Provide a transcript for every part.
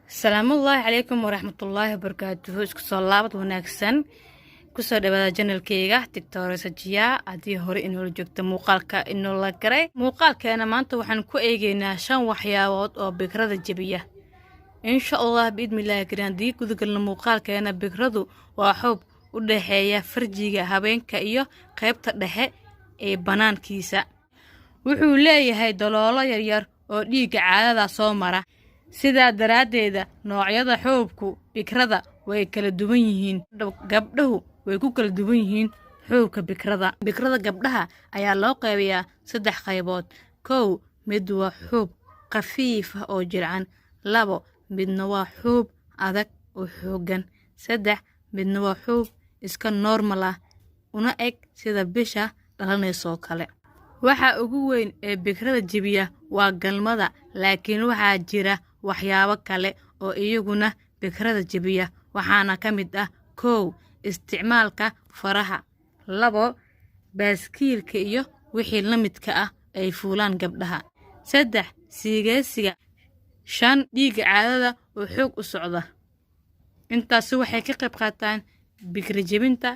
Asalaamullaahi calaykum waraxmatullaahi wabarakaatuhu. Isku soo laabad wanaagsan. Kusoo dhawaada channelkeyga Doctor Sajiya. Haddii hore inoola joogta, muuqaalka inoola garay. Muuqaalkeena maanta waxaan ku eegeynaa shan waxyaabood oo bikrada jebiya, insha Allah, biidnillaahi kariim. Haddii gudagalna muuqaalkeena, bikradu waa xoob u dhexeeya farjiga haweenka iyo qaybta dhexe ee banaankiisa. Wuxuu leeyahay daloolo yaryar oo dhiigga caadada soo mara. Sidaa daraaddeeda, noocyada xuubku bikrada way kala duwan yihiin. Gabdhahu way ku kala duwan yihiin xuubka bikrada. Bikrada gabdhaha ayaa loo qaybayaa saddex qaybood. Kow, mid waa xuub khafiif ah oo jilcan. Labo, midna waa xuub adag oo xooggan. Saddex, midna waa xuub iska normal ah, una eg sida bisha dhalanaysoo kale. Waxa ugu weyn ee bikrada jebiya waa galmada, laakiin waxaa jira waxyaabo kale oo iyaguna bikrada jebiya. Waxaana ka mid ah: kow, isticmaalka faraha; labo, baaskiilka iyo wixii la midka ah ay fuulaan gabdhaha; saddex, siigeysiga; shan, dhiigga caadada oo xoog u socda. Intaasi waxay ka qayb qaataan bikra jebinta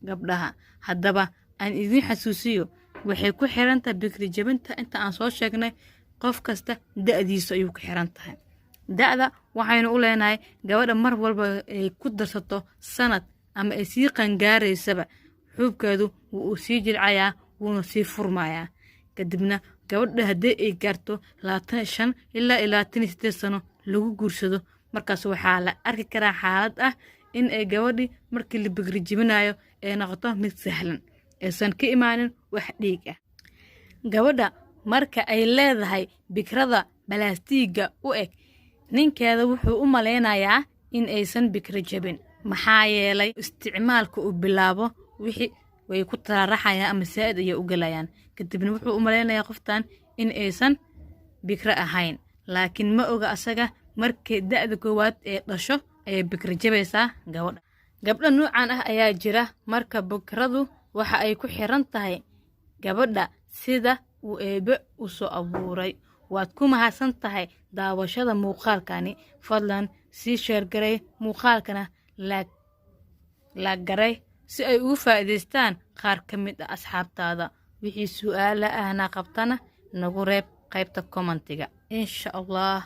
gabdhaha. Haddaba aan idiin xasuusiyo, waxay ku xiran tahay bikri jebinta inta aan soo sheegnay qof kasta da'diisu ayuu ku xiran tahay. Da'da waxaynu u leenahay, gabadha mar walba ay ku darsato sanad ama ay sii qangaaraysaba, xuubkeedu wuu sii jilcayaa, wuuna sii furmayaa. Kadibna gabadha haddii ay gaarto 25 ilaa 28 sano lagu guursado, markaas waxaa la arki karaa xaalad ah in ay gabadhii markii la bikri jebinayo ay noqoto mid sahlan, aysan ka imaanin wax dhiig ah. Gabadha marka ay leedahay bikrada balaastiigga u eg, ninkeeda wuxuu u malaynayaa in aysan bikro jabin, maxaa yeelay isticmaalka uu bilaabo wixii way ku taraaraxayaan ama saa'id ayay u galayaan. Kadibna wuxuu u malaynayaa qoftan in aysan bikro ahayn, laakiin ma oga asaga markay da'da koowaad ee dhasho ayay bikro jabaysaa gabadha. Gabdho nuucan ah ayaa jira. Marka bikradu waxa ay ku xiran tahay gabadha sida uu Eebe u soo abuuray. Waad ku mahadsan tahay daawashada muuqaalkani. Fadlan sii share garay muuqaalkana, like garay si ay ugu faa'iidaystaan qaar ka mid ah asxaabtaada. Wixii su'aala ahna qabtana, nagu reeb qaybta commentiga, insha Allah.